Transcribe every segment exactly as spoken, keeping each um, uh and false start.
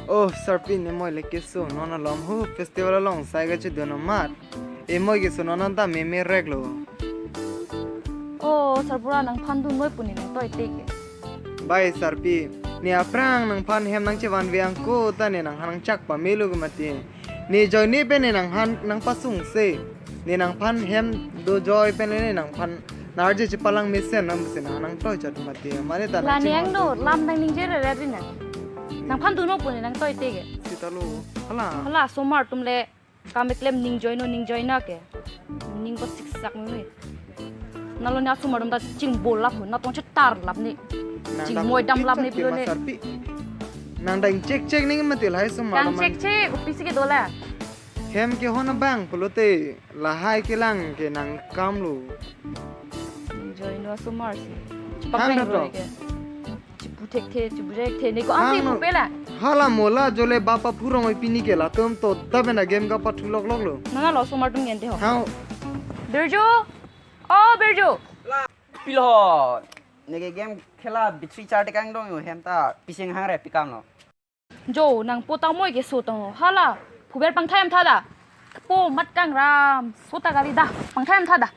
Oh, Sarpi, ne moi le keso non alom hu festival along sai kachedun amat. E moi keso non anta meme rek lo. Oh, Sarbura, nangphan dun noi pu ne nangtoi te ke. Bai Sarpi, ne aphrang nangphan hem nangchevan vang ko ta ne nanghan nangchak pamelo ke mati. Ne joine pen ne nanghan nangpasungse. Ne nangphan hem dojoi pen ne nangphan narje chepalang mesen nam se nang nangtoi chat mati. Mane ta la nangchevang nang do, lam nang ningje re re ri na. Nangphan dun noi pu ne nangtoi te ke. Sita lo. Hala. Hala, osomar atum le kam keklem ning joino, ning joino ke. Ning ko siksak me. Nalo ne osomar atum ta chingbol lap ho, natong chetar lap ne. Nang chingmoi dam lap ne chek chek pilo ke ne. Ma Sarpi. Nang dang chek chek ning mati lahai osomar kang atum chek chek, kopi si kedo la. Hem kehon abang pulote lahai kelang ke nangkam lo. Ning joino osomar si. Hang chepakleng na roi to ke. Chipu thekthe, chipu thekthe, ne ko hang ansi no. Pu pela. Hala mola jole bapa phurong oi pini ke latum to da bena game ka pathu lok lok lo. Nana lo osomar atum ngen te ho. Hao. Birju. Oh, Birju. Pilo ho. Neke game khela bitri char tekang dong yo hem ta pising hang re pikam lo. Jo, nangpo ta moi keso tong ho. Hala. Phuber pangthai am tha da. Po mat kangram. So ta gari da. Pangthai am tha da.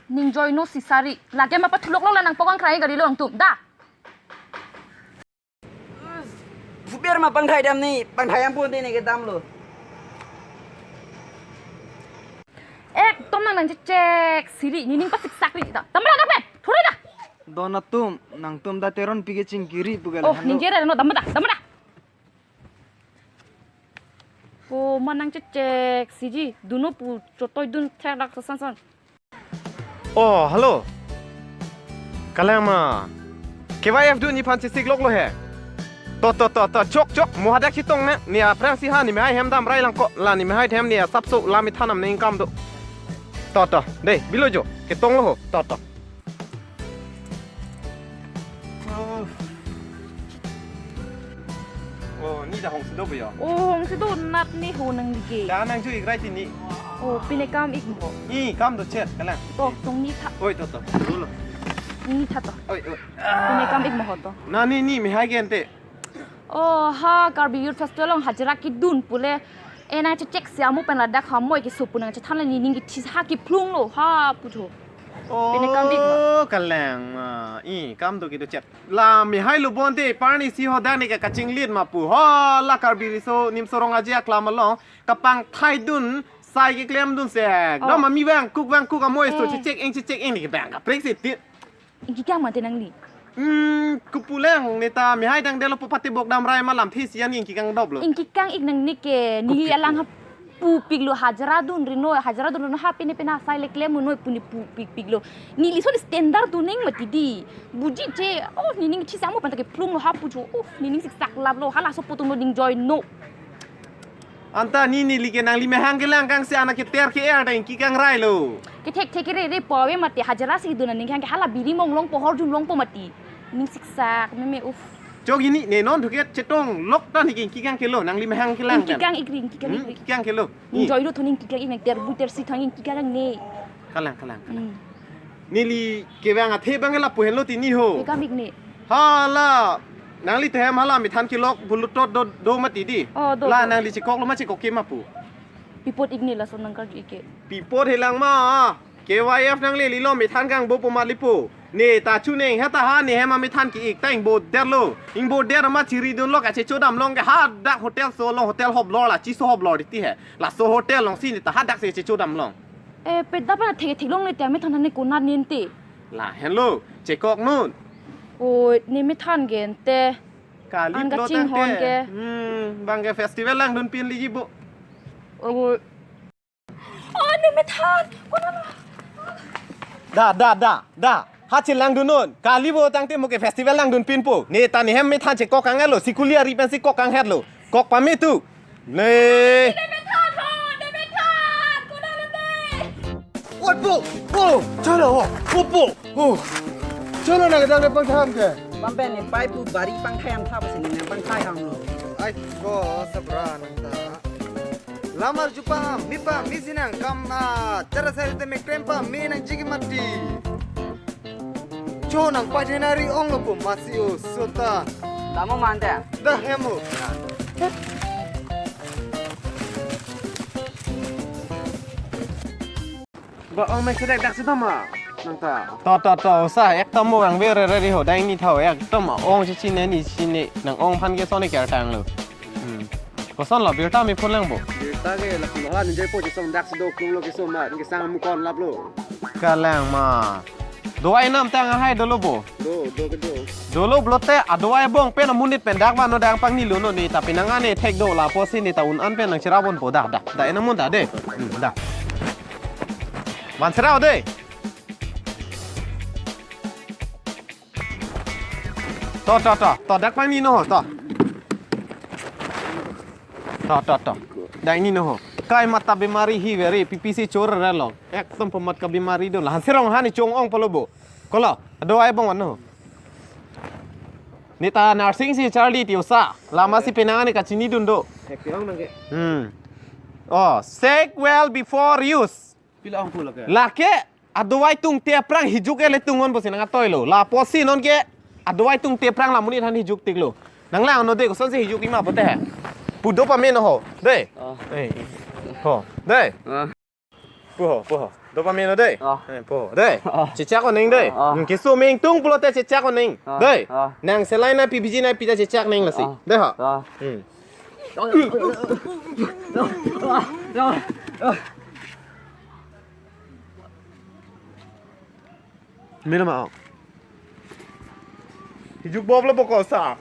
Ning joino sisari. La game apa thulok lo la nangpo kangkrai gari lo nangtum. Da. Phuber ma pangthai dam ni, pangthai am pun te ne kedam lo. Ekdom nang nang chek chek siri, ne ning pasiksak ri ta. Dam ra da pen, thuri da. Don atum, nangtum da Teronpi ke chingkiri pu ke. Oh, lahan lo. Ningje ra no, dam da, dam da. Ko ma nang chek chek siji, dun noi pu chotoi dun thek rak san san. Oh, hello. Kalang ma. K Y F dun nephan chesik lok lo he. To, to, to, to, chok, chok, mo hadak chetong ne. Ne aphrang si ha, ne mehai hem dam rai lang ko. La ne mehai hem ne asapso la methan nam ne ingkam do. To, to, dei, bilo jo. Ketong lo ho. To, to. Oh. Oh, ne da hong si do bo yo. Oh, hong si do nat ne ho nang dige. Da nang ju ik rai ti ne. Oh, pine kam ik mo. I kam do chet kalang. To, tong ne tha. Oi, to, to. Lo, lo. Ne tha to. Oi, oi. Pine kam ik mo ho to. Na ne ne mehai ke ante. Oh, ha Karbi Youth Festival along hajira kedun pule. E nang chek chek si amu pen ladak ha moi keso pu nang chethan la ne ning kethi ha kephlung lo ha pu tho. Oh, pine kam ik ma. Kalang ma. I kam do kedo chet. La mehai lo bonte parni si ho dang ne ka kachinglit ma pu. Ho la Karbi Riso Nimso Rong Aje aklam along kapangthai dun sai keklem dun sek. Oh. Dam ami vangkuk vangkuk amo esto. Eh. Chek chek ing chek chek ing ne ke bang kaprek si ti. Ingkikang mate nangli. Hmm, kopulang ne ta mehai dang delo pu pati bok dam rai ma lamthe si an ingkikang dop lo. Ingkikang ik nang ne ke, neli kopik alang lo. Ha pupik lo hajira dun ri noi, hajira dun ri noi ha pine pine asai le klem noi pu ne pupik pik lo. Neli so standard tu ning mati di. Buji che, oh, ne ning thi samo panta kephlung lo ha pu cho, oh, ne ning siksak lap lo, hala so putung lo ning joino. Anta ne neli ke nangli mehang kelang kang si anak keter ke er dang ingkikang rai lo. Kethek thek kere re po ave mati hajira si dun aning kang ke hala biri mong longpo hor jun longpo mati. Ning siksak meme uf. Chok ini ne non thuket chetong lok ta ne ke ingkikang ke lo nangli mehang kelang kan. Ingkikang ik ri, ingkikang ik ri. Hmm, ingkikang ke lo. Ning joino thu ne ingkikang ik nang ter bu ter si thang ingkikang ne. Kalang, kalang, kalang. Hmm. Neli kevang athe bang lapu henlo ti ne ho. Pine kam ik ne. Hala, nangli te hem hala methan kelok bulu tot do, do mati di. Oh, do, la do. Nangli chekok lo ma chekok ke ma pu. Pi apot ik ne laso nang karju ik ke. Pi apot helang ma. K Y F nang le lilo methan kang bo pu ma lipo. Ne ta chuning ha ta ha ne hem amethan ke ik ta ingbo der lo. Ingbo der ma chiri dun lo kachecho dam long ke hadak hotel so long hotel hop lor la chi so hop lor di ti he. Laso hotel along si ne ta hadak si checho dam long. Eh, peda pa thek thek long ne te amethan ne konat nin te. Lahenlo, chekok non. Oi, ne methan ke ante. Kali an lo kaching tangte. Hon ke. Hmm, bang ke festival langdun pinliji bo. Oi. Oh, ne methan. Konat lo. Da, da, da, da. Ha chelangdun non. Kali bo tangte mo ke festival langdun pinpo. Ne ta ne hem methan chekok kang lo. Sikuli ari pensi kok kang het lo. Kok pame tu. Ne. Oi, po, po, chalo, po, po, po. Chalo na kedang pangthai am ke. Pampen ne pai pu bari pangthai am tha pasi ne pangthai am lo. Ai, ko sabra nang ta. Lamar jupa mi pa mi sinang kam na chara sari te me krem pa mi nang jigi mati. Cho nang pa jenari ong lo ko masi o sota. Damo mante. Dah hemo. He Ba ong mek sedek dak sedam ma. Nang ta. To, to, to, osa, ekdom mo ang vere re ho, dai ni thau, ekdom ong si chine ni chine, nang ong phan ke sone kar tang lo. Hmm. Koson lo, birta mi phone lang bo. Birta ke lapu lo ha, ninjai po chisong dak sedo klung lo kiso ma, nang kesang amu kon lap lo. Kalang ma. Dovai nam tang ahai dolo bo. Do, do ke do. Dolo blote adovai bong pen amonit pen dak vano dang pangni lo no ni, tapi nang ane thek do lapusi ni ta un an pen nang chira bon po dah, dah. Dah ena mun dah de. Hmm, dah. Van chira de. To, to, to, to, dak pangni no, to. To, to, to. Dak ni no. Kai mata bimari hi veri, P P C chor re lo. Ekdom pemat ka bimari do. Lahan serong hani chong ong polo bo. Kolo, adovai bong ano. Neta nursing si Charlie ti osa. Lama si penang ani kachini dun do. Hek pi ong nang ke. Hmm. Oh, shake well before use. Pila ong pulo ke. Lake adovai tungte aphrang hijuk ele tungon pusi nang atoi lo. Lapusi non ke adovai tungte aphrang la monit han hijuk tik lo. Nang lang no de koson si hijuk ima bote he. Pu dopamine ho. De. Ah. Eh. Ho. De. Ah. Pu ho, pu ho. Dopamine ho de. Ah. Eh, pu ho. De. Ah. Chechak oning de. Ah. Hmm, keso meng tung pulote chechak oning. Ah. De. Ah. Nang saline na P P G na pita chechak ning lasi. Ah. De ho. Ah. Hmm. Mena ma. Hijuk bob lo boko sa.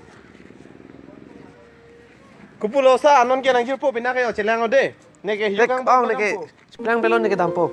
Kopulo sa, non ke nang jirpo pina ke yo chelang ode. Neke hijuk Dek, ang ong, neke. Chelang belon neke dampo.